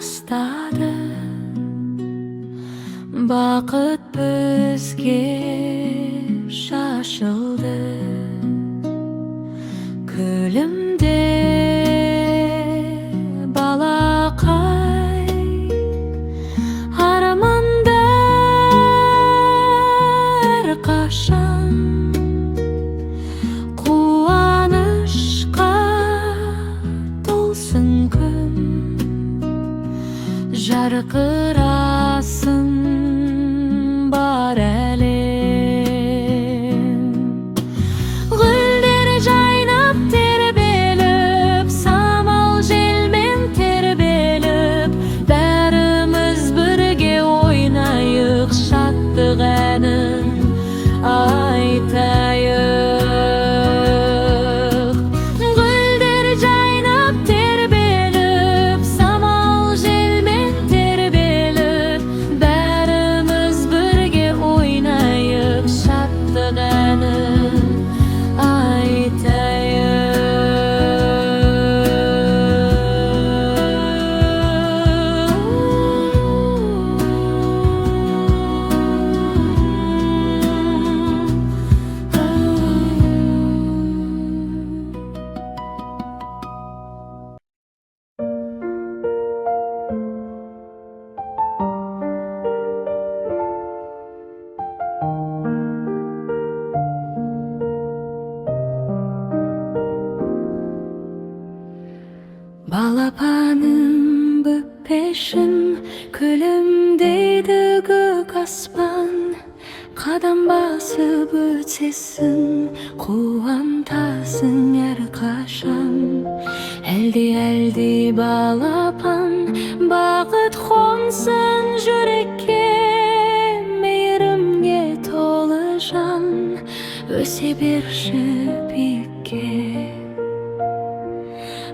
Бастады, бақыт бізге шашылды. Күлімде балақай, армандар қашан қуанышқа толсын күн, жарқырасын бар әлем. Гүлдер жайнап тербеліп, самал желмен тербеліп, бәріміз бірге ойнайық, шаттық әнін айтайық. Гүлдер жайнап тербеліп, самал желмен тербеліп, бәріміз бірге ойнайық, шаттық әнін айтайық. Балапаным, бөпешім, күлімдейді көк аспан. Қадам басып өтесің, қуантасың әрқашан. Әлди, әлди, балапан, бақыт қонсын жүрекке. Мейірімге толы жан, өсе берші биікке.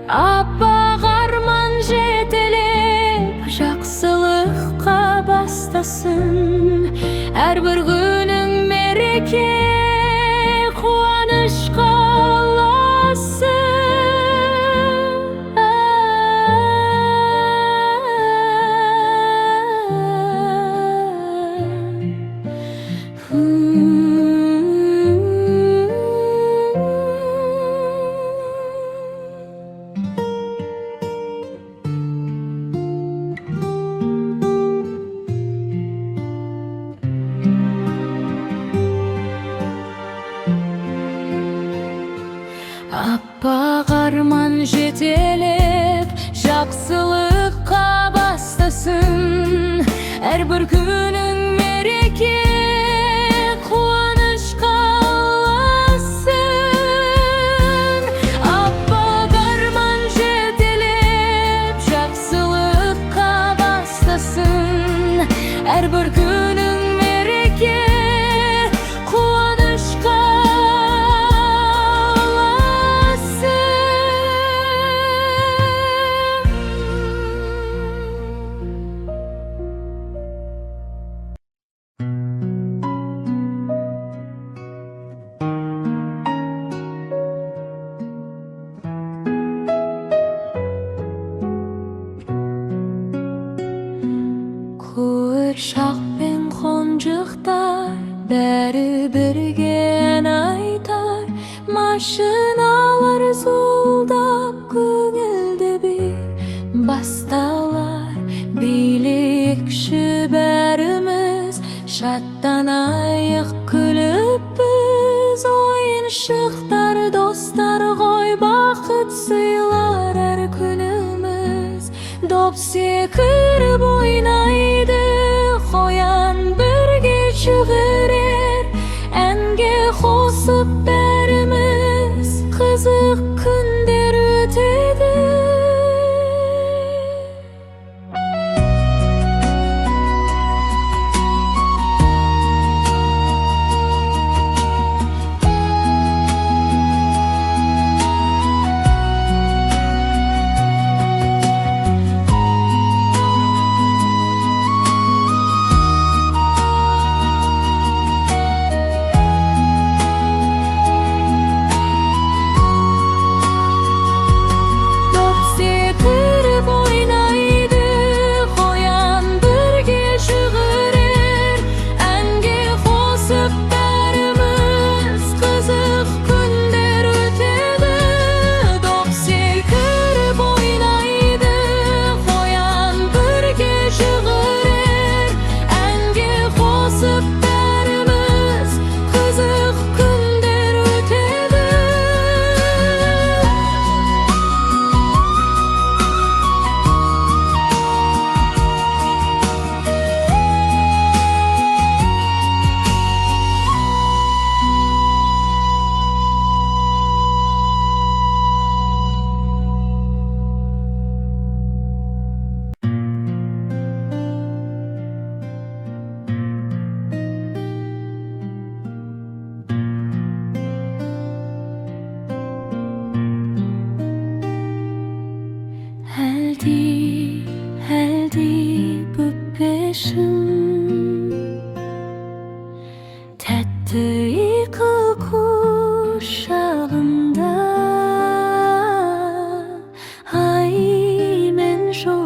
Аппақ арман жетелеп, жақсылыққа бастасын. Әрбір күнің мереке, қуанышқа ұласын. Аппақ арман жетелеп, жақсылыққа бастасын. Әрбір күнің мереке, қуанышқа ұласын. Аппақ арман жетелеп, жақсылыққа бастасын. Әрбір күнің мереке, қуанышқа ұласын. Қуыршақ пен қонжықтар бәрі бірге ән айтар. Машиналар зуылдап, көңілді би басталар. Билейікші бәріміз, шаттанайық күліп біз. Ойыншықтар достар ғой, бақыт сыйлар әр күніміз. Доп секіріп ойнайды, қоян бірге жүгірер. Әнге қосып бәріміз, қызық күндер өтеді.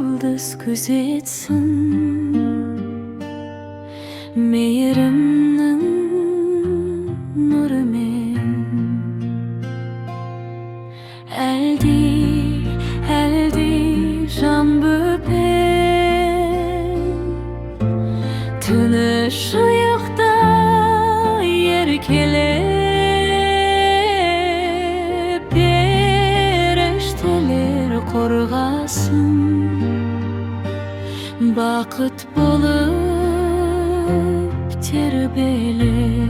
Жұлдыз күзетсін, мейірімнің нұрымен. Әлди, әлди, жан бөпем, тыныш ұйықта, еркелеп, періштелер қорғасын, бақыт болып тербеле.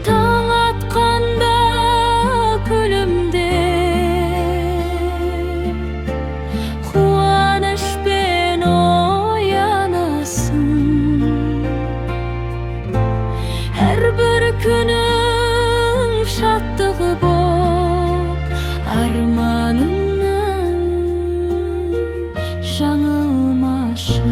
Таң атқанда күлімдеп, қуанышпен оянасың. Әрбір күнің шаттығы боп, арманыңнан жаңылмашы.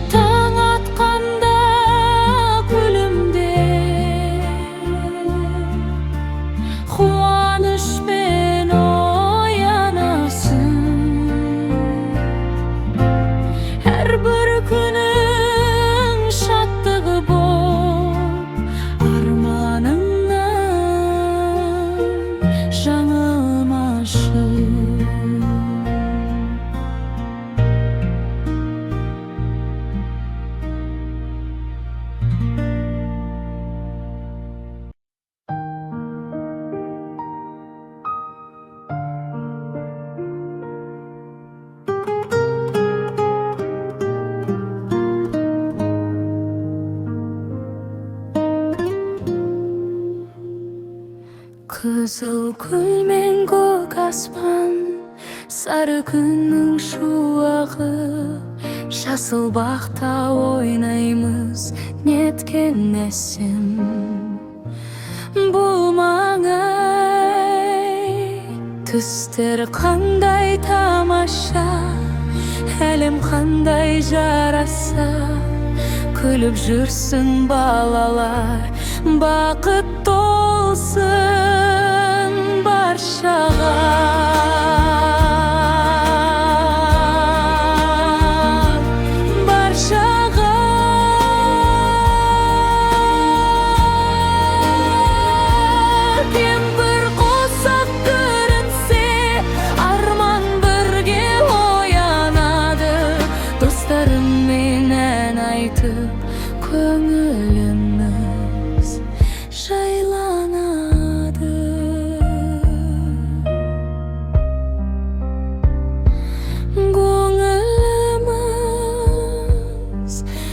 Таң атқанда күлімдеп, қуанышпен оянасың. Әрбір күнің шаттығы боп, арманыңнан жаңылмашы. Қызыл гүл мен көк аспан, сары күннің шуағы, жасыл бақта ойнаймыз, неткен әсем бұл маңай. Түстер қандай тамаша, әлем қандай жараса. Күліп жүрсін балалар, бақыт толсын баршаға. Баршаға. Кемпір қосақ көрінсе, арман бірге оянады. Достарыммен ән айтып, көңіліміз жайланады. Көңіліміз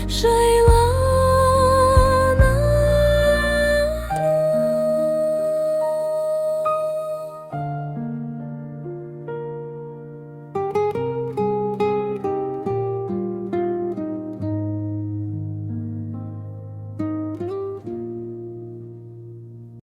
жайланады.